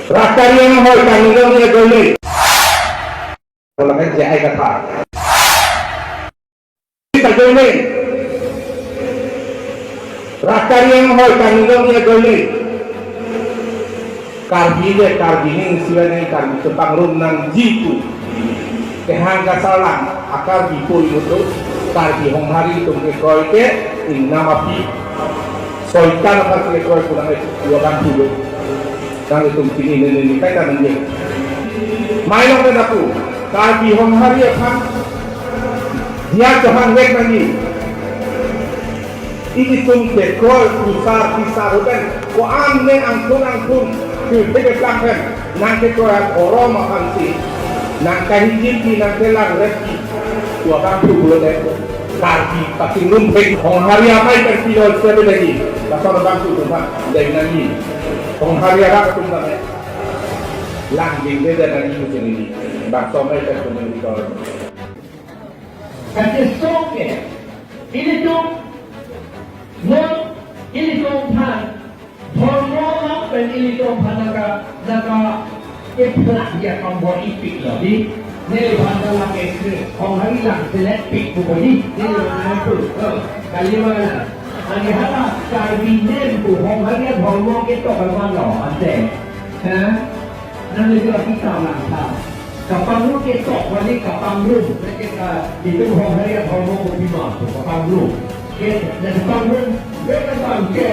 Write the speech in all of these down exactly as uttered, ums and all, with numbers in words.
Rat Karbi Anglong ahoi, Karbi Anglong ke ajoine. Kalau kan J I Kathar. Ajoine. Rat Karbi Anglong ahoi, Karbi Anglong ke ajoine. Karbi le Karbi aning siwa nang Karbi kepangrum nangji pu. Kehang kasarlang a-Karbi pui mutu, Karbi Honghari atum kekroi ke ingnam api. Soitan aphan kekroi pu nang itu dua kan dulu. Nanglitum chini nini nini kaita nangji. Mai long ke daku, Karbi Honghari aphan dia Johan wek nangji. Ilitum kekroi pusar pisar pen ko-an ne angkun angkun ke ke plang pen nangkekroi akorom aphansi nangkahijimpi nangkelangreppi. Dua kan dulu de Karbi pachingrum pek Honghari amei pen pilo sebe lagi. Lason bangso atum ha dai nangji. Honghari arak atum kami lang ding de nangji musim ini. Bangso amei pen pun ini kalau Kachesong ke, ilitum, non, ilitum aphan, dhormo lapen ilitum aphan nangka, nangka, keplang ya kambor ipik lo di, neliphan ta lake ke, Honghari lang selet pik pu ko di, neliphan ta pu, eh, kali mana, ani hala, Karbi nem pu, Honghari adhormo ketok abang lo, ante, ha, nanglitum aphan ta lang tha. Kapangrum ketok wali kapangrum. Mereka itu Honghari adhormo kopi ma, kapangrum. Ke, na kapangrum, mereka bangke,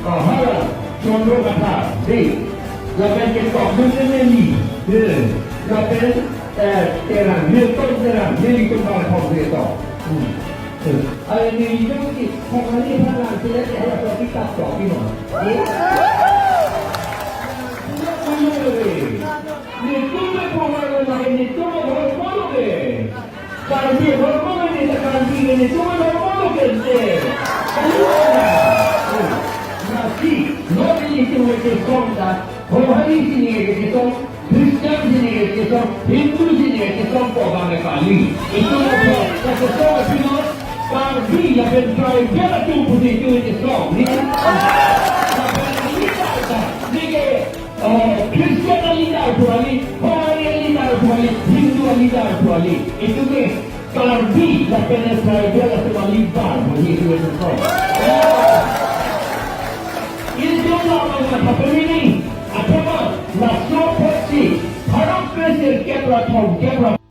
ah, hala, Chandra Kathar, di. Lapen ketok, mereka neli, di. Lapen, eh, Terang, Milton Terang, neli kembang kong ketok. Hmm. Eh, ay, neli itu, Honghari hala, sila, hala, kopi tak, kopi ma. Di. Netum me pura lo lake netum me dhormo lo ke. Karbi dhormo lo ke, Karbi ke netum me dhormo lo ke te. Nasi, lo ke netum me kesong ta, Honghari si ne kesong, Christian si ne kesong, Hindu si ne kesong, ko bang ke kali. Itu lo ke, kesong itu lo, Karbi lapen tribal atum pusi itu kesong. Ni, lapen ini kata, ni ke, Oh, Christian a-leader pu kali, Honghari a-leader pu kali, Hindu a-leader pu kali. Itu ke Karbi lapen tribal atum a-leader pu kali itu ke so. Ilitum la mangna kapemini, athema laso apotsi, Bharat ke sirkep ra thomkep ra